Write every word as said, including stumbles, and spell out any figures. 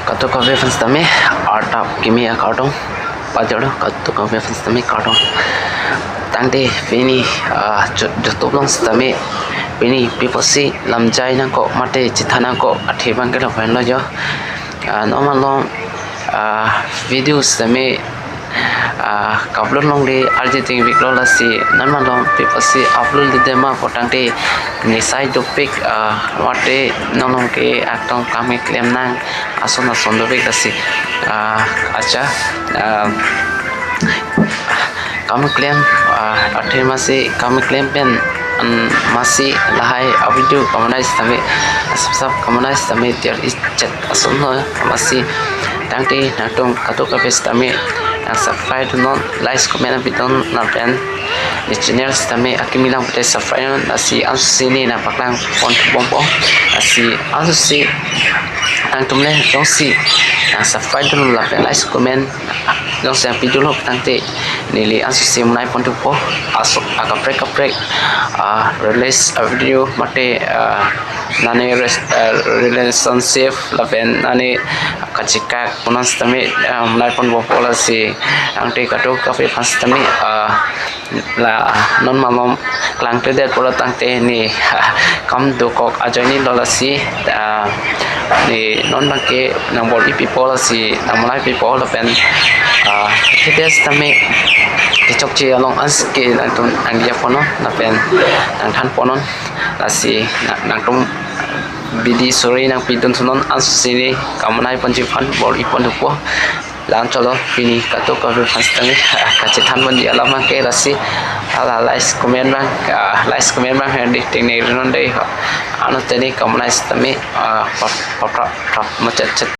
Kadokave aphan sitame arta kimi akardom pajirlo, kadokave aphan sitame kardom. Tangte pini, ah, Ju-, YouTube along sitame pini pi apotsi lamjai nangkok mate chethan nangkok athe abangke lapu henlo jo. Ah, non malom, ah, video sitame, ah, ka-upload longle arje ting veklo, lasi non malom pi apotsi upload-le detma pu tangte nesai dopik, ah, mate non malom ke akdom kam keklem nang ason ason dopik, lasi, ah, acha, ah, kam keklem, ah, athe masi kam keklem pen, um, masi lahai a-video kamonai sitame, asap sap kamonai sitame tiar ichet ason lo masi. Tangte nangtum kadokave sitame nang subscribe dunnon, like, comment pidun lapen ne channel sitame akimi lang pute subscribe non, lasi ansose ne nangpaklang pon bompo. Lasi ansose nangtum le jongsi nang subscribe dun lapen like, comment jongsi nangpidunlo pu tangte neli ansose monai pon thupo. Aso akaprek kaprek, ah, release a-video mate, ah, nani res-, ah, relationship lapen nani kachekak pu non sitame, ah, monai pon bompo, lasi tangte kadokave aphan sitame, ah, la non malom klangkledet pulo tangte ne kam dokok ajoine lo, lasi, ah, ne non abangke nang bor-ipipo, lasi nang monaipipo lapen, ah, kethepi sitame kechokche along ansi ke nangtum nangdiya pon non lapen nangthan pon non, lasi na-, nangtum bidi suri nangpidun thunon, ansose ne kamonai ponji aphan bor-i pon thupo. La-anchot lo pini kadokave aphan sitame, ah, kachethan ponji alam abangke, lasi hala like comment abang, ah, like comment abang hedi ting ne rinon dei ho. Ano teni kamonai sitame, ah, pap, pap, pap, pap, machet chet.